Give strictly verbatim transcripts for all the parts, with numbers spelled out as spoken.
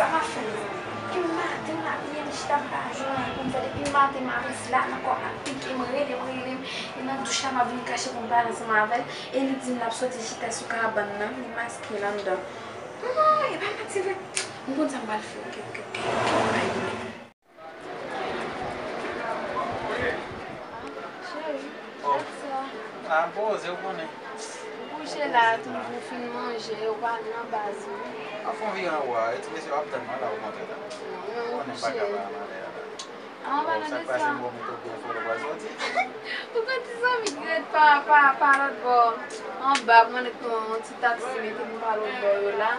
Sa m ap fè, mezanmi? Depi maten m ap ye, m chita m pa jwenn anyen pou m fè. Depi maten m ap resi la nan kò m, l ap pike m, rele m, rele m. E nan douch la, m ap vin kache pou m pale ansanm avè l. E li di m l ap soti chita sou kabann nan, li maske l anndan. Ah, e pa manti vre. M konn sa m pral fè, oke, oke, oke. Cheri, sa k sa? Ah, m poze, ou konnen. Ou kouche la, toujou fin manje, ou pa nan baz ou. An fon vire anwo a, e ti mesye yo ap tann mwen la, ou kontre la. Non, ou konnen m pa ka ba malè a la. Ah, ou pa nan desya. Sa k pase m bon, mwen tou byen fò, ou pa soti. Ou konn ti zanmi ki ret pa, pa, pa lòt bò. Anba, mwen ret pran yon ti taksi, mete m pa lòt bò yo la.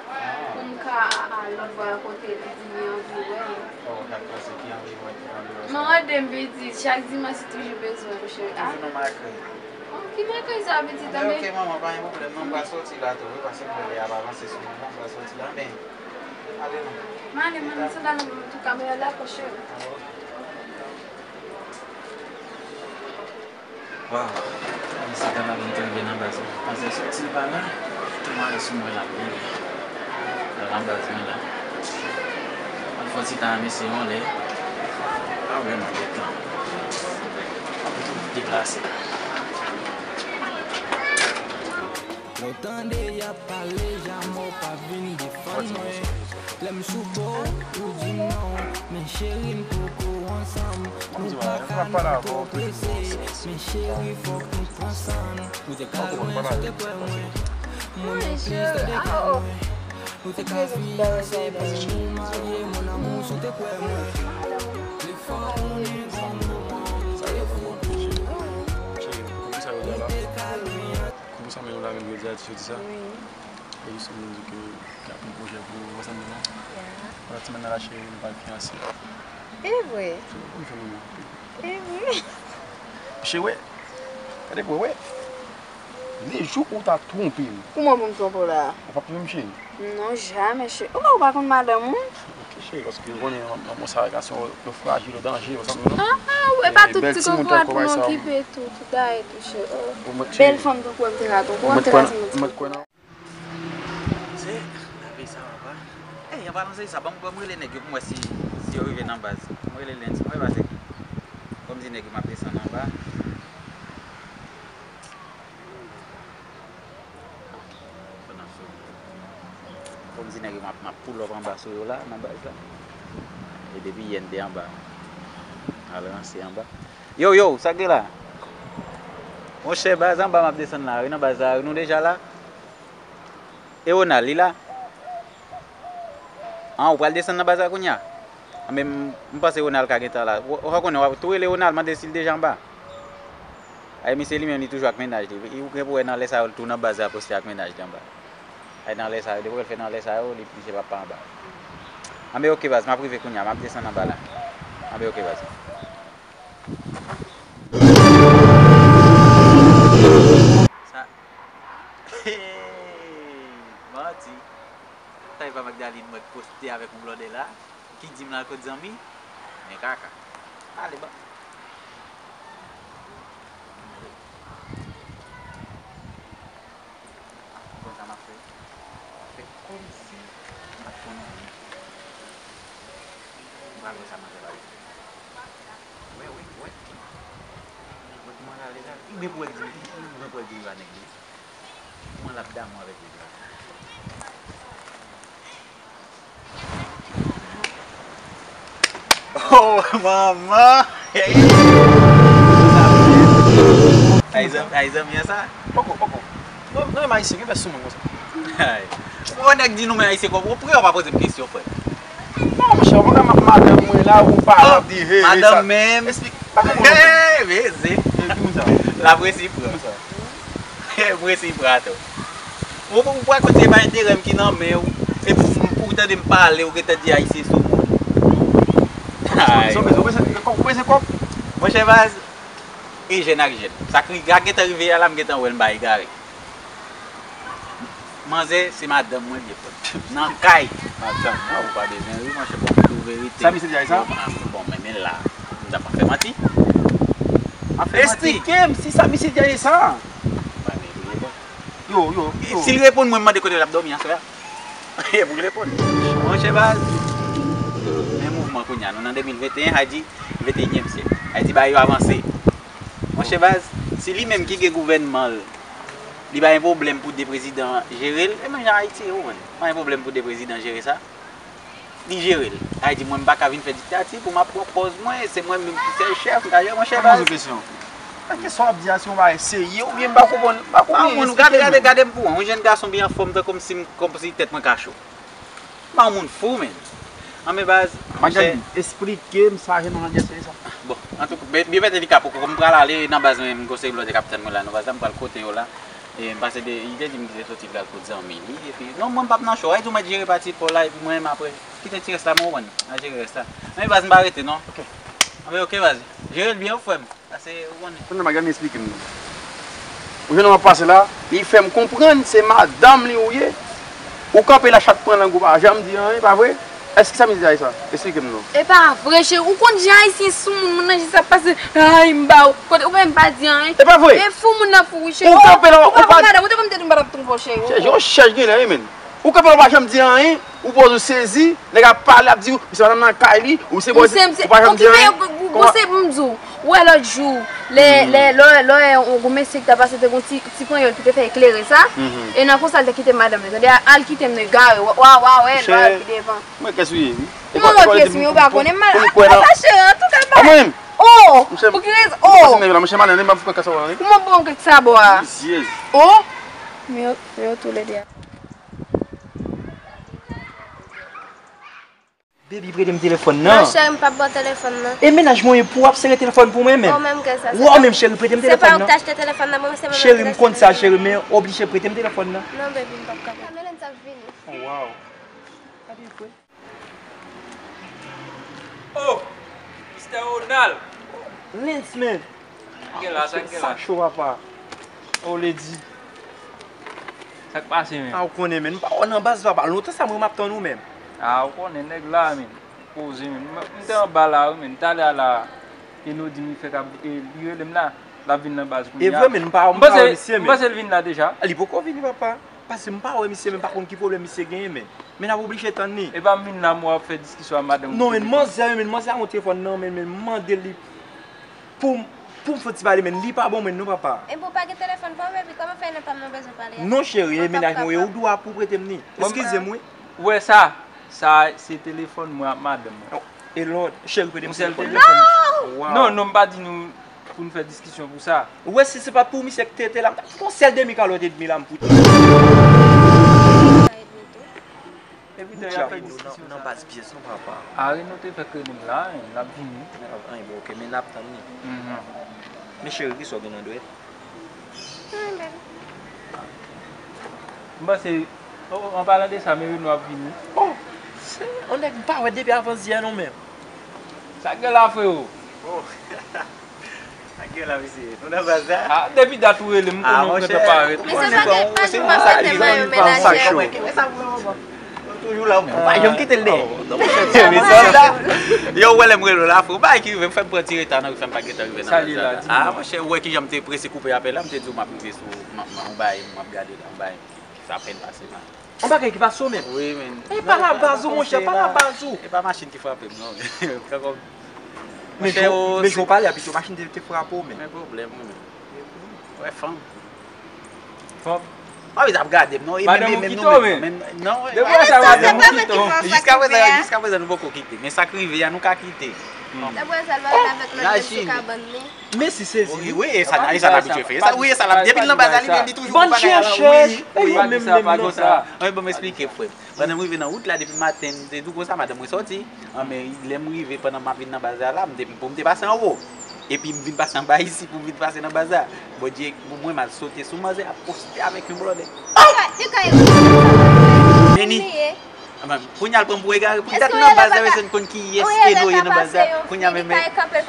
Pou m ka al lòt bò a kote li di li anvi wè m. Oh, sa k pase ki anvi wè, ki anvi wè sa? Mwen mande m piti, chak dimanch li toujou bezwen m, cheri. Ah. Toujou nan makri. Oh, ki makri sa, piti, tanbe? Ok, manman, pa gen pwoblèm, non, m pral soti la tou, wi, paske m wè lè a ap avanse sou mwen, non, m pral soti la, men, ale non. M ale, manman, sandal nan men m tou, kamera la, kò, cheri. Waw, mesye, ta pa vin rive nan baz la. Panse soti pa la, tou mare sou mwen la, vini. Nan baz mwen la. Al fè ti tan mesye yon lè. Pa vrèman gen tan. Deplase. Lè w tande y ap pale, jamè w pa vin defann mwen. Lè m sou po, ou di m non. Men cheri, n poko ansanm. Nou pa ka nan twò prese. Men cheri, fòk nou pran san nou. Nou te ka lwen, si w te kwè mwen. Mwen menm plis tande ka mwen. Nou te ka fiyanse, epi nou marye, mon amour, si w te kwè mwen. Pli fò konnen granmoun mwen, sa yo fout. Cheri, ou konn sa yo di a la? Konbyen sa men nou la menm jodi a, ti jodi sa? Wi. E jis moun di ke y ap yon pwojè pou ou ansanm nan. Ya. Pandan ti mannaj la cheri, nou pral fiyanse. E vre? Cheri, ou konn fè nou. E vre? Cheri, wè. Gade pou wè. Le jou ou ta twonpe m. Kouman pou m twonpe w la? Ou p ap twonpe m, cheri? Non, jamè, cheri. Ou pa, ou pa konn madanm ou? Ok, cheri, paske ou konnen lanmou sa, gason yo frajil, yo danje, ou sanble non? Ah, ah, e pa tout ti kokorat pou m okipe tou, tout bagay tou, cheri. Oh. Bèl fanm tankou w m te ka twonpe w, m te ka di m. Se, lave sa, papa. Ey, an palan de sa, ban m, ban m rele nèg yo pou m wè si, si yo rive nan baz. M rele Lens, m wè pase. Kòm di nèg yo m ap desann anba. Kòm di nèg yo m ap, m ap pull up anba sou yo la, nan baz la. E depi yè n te anba. Al ranse anba. Yo, yo, sa k gen la? Monchè, baz anba m ap desann la, wi, nan baz la, wi, nou deja la. E Ronald, li la? An, ou pral desann nan baz la kounye a? Anben, m, m panse Ronald ka gentan la. Ou, ou konnen, w ap tou rele Ronald, mande si l deja anba. Ay, misye li menm, li toujou ak mennaj li. Ou gen pou wè nan lè sa yo, l tou nan baz la poste ak mennaj li anba. Ay, nan lè sa yo, depi w wè l fè nan lè sa yo, li, misye p ap pa anba. Anben, oke, baz, m ap rive kounye a, m ap desann anba la. Anben, oke, baz. Sa. Hey, manti. Sa e pa Magdalene mwen k poste avèk yon blòdè la, ki di m l al kot zanmi? Men kaka. Ale, ban. Konn sa m ap fè? M ap fè kòmsi m pa t konn anyen. M pral wè sa manzè la di. Wè, wè, wè. Wè kouman l ale la. Li gen pou wè di, li gen pou wè di li pa nèg li. Kouman l ap damou avèk nèg la. Oh, manman! Ay, zanmi, ay, zanmi an sa? Poko, poko. Non, non, men ayisyen, gen fè sou moun konsa. Ay. Ou wè nèg di nou men ayisyen kòm ou prè, ou pa poze m kesyon, frè. Non, monchè, ou pa ka madanm mwen la, ou pa ap di, hey, madanm menm. Esplik, pa konprann. Hey, mezye. L ap resi pran. Mwen sa. Mwen se pran atò. Ou, ou pral konn se pa enterè m ki nan men w. Epi pou, pou w tande m pale, ou gentan di ayisyen sou moun. Ay. Ou bezwen, ou bezwen, ou bezwen kòb? Monchè baz, e jèn ak jèn. Sa k ri-, sa k gentan rive a la, m gentan wè l, m pa egare. Manzè, se madanm mwen l ye. Nan kay. Madanm, ah, ou pa bezwen ri, monchè, bon, m di w verite. Sa misye di a sa? Bon, men, men la, m t ap fè manti. Ap fè manti. Esplike m si sa misye di a sa. Yo, yo, yo. Si l reponn mwen, m mande kote l ap dòmi aswè a. E pou l reponn. Monchè baz. Men mouvman kounye a, nou nan de mil venteyen, Ayiti, venteyinyèm syèk. Ayiti bagay yo avanse. Monchè baz, si li menm ki gen gouvènman l, li pa gen pwoblèm pou de prezidan jere l, e menm jan Ayiti ye, ou konprann. Pa gen pwoblèm pou de prezidan jere sa. Li jere l. Ayiti, mwen, m pa ka vin fè diktati pou m ap pran pòz mwen, se mwen menm ki sèl chèf, m ka jere, monchè baz. Poze kesyon. Sa kesyon w ap di a, se yon bagay serye oubyen m pa konprann, m pa konprann. Moun, gade, gade, gade m pou ou, yon jèn gason byen anfòm, tan kòmsi, kòmsi tèt mwen ka cho. M pa yon moun fou, men. Anben baz, monchè. Magali, esplike m sa, jan nou nan djèse sa. Bon, antouka, byen, byen pètèt li ka poko, m pral ale nan baz mwen, m gon seri lòt nèg k ap tann mwen la nan baz la, m pral kote yo la. E m pase de, li te di m ki te soti pral kot zanmi li, epi, non, mwen m p ap nan cho, Ayiti, ou mèt jere pati pa w la, epi mwen menm apre, kite ti rès la, mwen, ou konprann, a jere rès la. Men baz, m pa rete, non. Ok. Anben, ok, baz. Jere l byen, wi, frè m. Pase, ou konnen. Kounye a, Magali, esplike m non. Ou jwenn w ap pase la, li fè m konprann se madanm li ou ye. Ou kanpe la, chat pran lang ou pa janm di anyen, pa vre? Èske sa m di a e sa? Esplike m non. E pa vre, cheri. Ou konn jan Ayisyen sou moun, moun nan jis ap pase, ay, m ba ou. Kote, ou pa menm pa di anyen. E pa vre. E fou moun nan fou, wi, cheri. Ou kanpe la, ou pa. Madanm, ou te konn te di m pa t ap twonpe w, cheri. Chèch, yon chèch genlè, wi, men. Ou kanpe la, ou pa janm di anyen. Ou poze w sezi, nèg ap pale, ap di w, misye madanm nan kay li, ou se bòz, ou pa janm di anyen. Bon, se m di w, ou wè lòt jou, lè, lè, lè, lè, yon gwo mesye ki t ap pase, te gon ti, ti panyòl ki te fè eklere sa, e nan konsa l te kite madanm li, tande, al kite m nan egare, wa, wa, wa, wè, l pa al pi devan. Mwen kès ou ye, wi. Mwen mò pyès, men ou pa konnen m mal. Sa cheri, antouka, l pa. Oh! Pou ki rezon? Oh! Monchè, madanm, m ap fè kès sa, wi. Kouman bon kèk sa bò a? Oh! Men yo, yo toulède a. Baby, prete m telefòn nan. Non, cheri, m p ap ba w telefòn nan. E mennaj mwen, pou w ap sere telefòn pou mwen menm. Oh, menm kè sa. Waw, menm cheri, prete m telefòn nan. Se pa ou ki te achte telefòn nan, mwen, se mwen menm ki te achte telefòn nan. Cheri, m konn sa, cheri, men oblije prete m telefòn nan. Non, baby, m p ap kapab. Melenn sa ap vini. Oh, waw. Gade vre. Oh, Mister Ronald. Lens, man. Sa k gen la, sa k gen la? Sa cho, papa. Oh, Lady. Sa k pase, men? A, ou konnen, men. M pa wè w nan baz, papa. Lontan sa, mwen, m ap tann ou, men. A, ou konnen, nèg la, men. Poze, men. M, m te anba la, wi, men. Talè a la, Enodi, li fèk ap, e, li rele m la. L ap vin nan baz kounye a. E vre, men. M pa, m pa wè misye, men. M panse l vin la deja. Li poko vini, papa. Paske m pa wè misye, men m pa konn ki pwoblèm misye genyen, men. Men n ap oblije tann li. E pa m vin la, m wè w ap fè diskisyon ak madanm ou. Non, men, manzè, men, manzè a gon telefòn nan, men, men, m mande li pou, pou m fè ti pale, men, li pa bon, men, non, papa. E pou w pa gen telefòn pa w, baby, kòman fè nan pa m nan bezwen pale avè w? Non, cheri, e mennaj mwen, ou dwa pou w prete m li. Eskize m, wi. Ou wè sa? Sa, se telefòn mwen ak madanm mwen. Oh, e lòd, cheri, prete m telefòn nan. Non! Non, non, m pa di nou pou n fè diskisyon pou sa. Ou wè, si se pa t pou misye ki te, te la, m t ap fout yon sèl demi kalòt edmi la, m fout. Epi tè y ap fè diskisyon sa. Nan baz pyès non, papa. A, Reno te fèk rele m la, l ap vini. Anyen, bon, ok, men n ap tann li. Men cheri, kisa w gen nan dwèt? M panse, oh, an palan de sa, men Reno ap vini. Oh, se yon nèg m pa wè depi avansyè non, men. Sa k gen la, freo? Oh. Sa k gen la, mesye? Nou nan baz la? Ah, depi dat ou rele m, m konnen ou gentan parèt. Men se pa gen, pa gen pwoblèm, men sa cho. Ou toujou la, ou pa janm kite l dèyè. Yo, wè lè m rele w la, freo, bagay ki rive m, fè m pran ti reta nan ri, fè m pa gentan rive nan baz la. Ah, monchè, ou wè kijan m te prese koupe apèl la, m te di w m ap rive sou, m ap, m ap, m ap gade la, m ap Sa apèn pase la. Yon bagay ki pase w menm. Wi, men. E pa la baz ou, monchè, pa la baz ou. E pa machin ki frape m, non. Men jan w pale a, pito machin te, te frape w, men. Men pwoblèm, wi, men. Wè, fanm. Fanm? Pa vin ap gade m, non. E madanm ou kite w, men. Non, wi. Depi sa, madanm ou kite w. Jiska prezan, jiska prezan, nou poko kite. Men sa k rive a, nou ka kite. Dapre sa, l va rete avèk lòt nèg sou kabann li. Men si sezi. Wi, wi, e sa, e sa n abitye fè. E sa, wi, e sa n ap, depi l nan baz la, li, li toujou pou bagay la. Wi, wi, menm, menm non. Anben, bon, m esplike, frè m. Pandan m rive nan wout la, depi maten, m te di w konsa, madanm mwen sòti. Anben, lè m rive, pandan m ap vin nan baz la, la, m te, pou m te pase anwo. Epi m vin pase anba isi pou m vin pase nan baz la. Bondye, mwen, m al sote sou manzè, ap poste avèk yon blòdè. Meni. Kounye a l pran m pou egare. Pou dat nan baz la, pèsonn konn kiyès Eno ye nan baz la. Kounye a menm.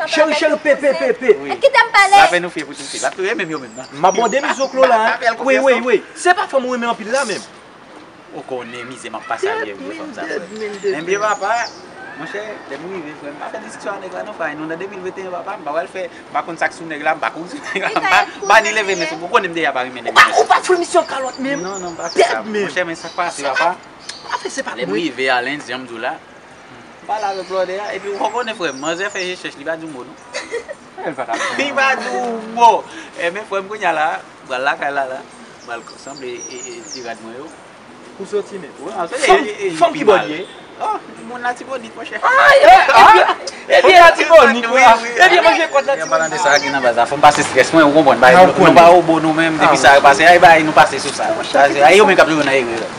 Cheri, cheri, pe, pe, pe, pe. Kite m pale. Lapè nou fè pou toufe. L ap touye menm yo menm nan. M ap mande mizoklo la, hein. Wi, wi, wi. Se pa fanm ou renmen anpil la menm. Ou konnen mizè m ap pase a vye vye fanm sa, frè. Enben papa, monchè, lè m rive, frè, m pa fè diskisyon ak nèg la non, frè. Nou nan de mil venteyen, papa, m pa pral fè, m pa konn sa k sou nèg la, m pa konn sou nèg la, m pa, m pa ni leve men sou, ou konnen m deja pa renmen nèg la. Ou pa, ou pa fout misye yon kalòt menm. Non, non, m pa fè sa. Monchè, men sa k pase, papa. Lè m rive a Lens, jan m di w la, Pale avèk blòdè a, epi ou konnen frè m, manzè fè rechèch, li pa di yon mo non. Li pa di yon mo. Enben frè m kounye a la, pral lakay la la, pral sanble e, e, ti rad mwen yo. Pou soti men. Fanm ki bò li ye? Oh, moun Latibonit monchè. Ebyen Latibonit wi. Ebyen manje kòd Latibonit. An palan de sa, gen nan baz la, fò m pase strès mwen, ou konprann, bay nou pa obo nou menm, depi sa pase, ay bay nou pase sou sa. Sa se ay yo menm k ap jwe nan erè.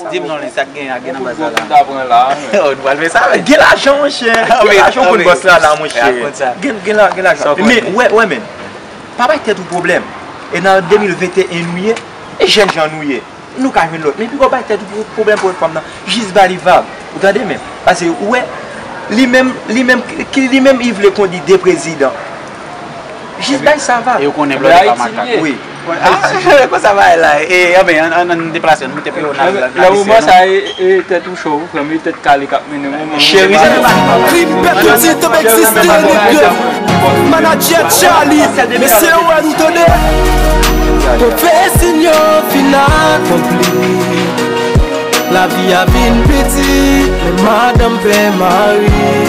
Di m non, li sa k gen, gen nan baz la. Oh, nou pral fè sa men. Gen lajan monchè. Gen lajan, ou konn bòs la la monchè. Gen gen la gen lajan. Men wè wè men. Pa bay tèt ou pwoblèm. E nan de mil venteyen nou ye. E jèn jan nou ye. Nou ka jwenn lòt. Men piko bay tèt ou pwoblèm pou lòt fanm nan. Jis ba li vag. Ou tande men. Paske ou wè li menm li menm ki li menm li vle kondi de prezidan. Jis bay sa vag. E ou konnen blòdè pa makak. Wi. Konsa bagay la e anben ann ann deplase ann moute pye w nan nan. Lè moman sa e tèt ou cho wi frè m, e tèt kale k ap mennen moman. Cheri se pa. Trip pèt ou ti tonbe egziste nèg yo. Manadjè Charlie, mesye yo wè nou tande. Pwofesi n yo fin akonpli. Lavi a vin piti, men madanm fè mari.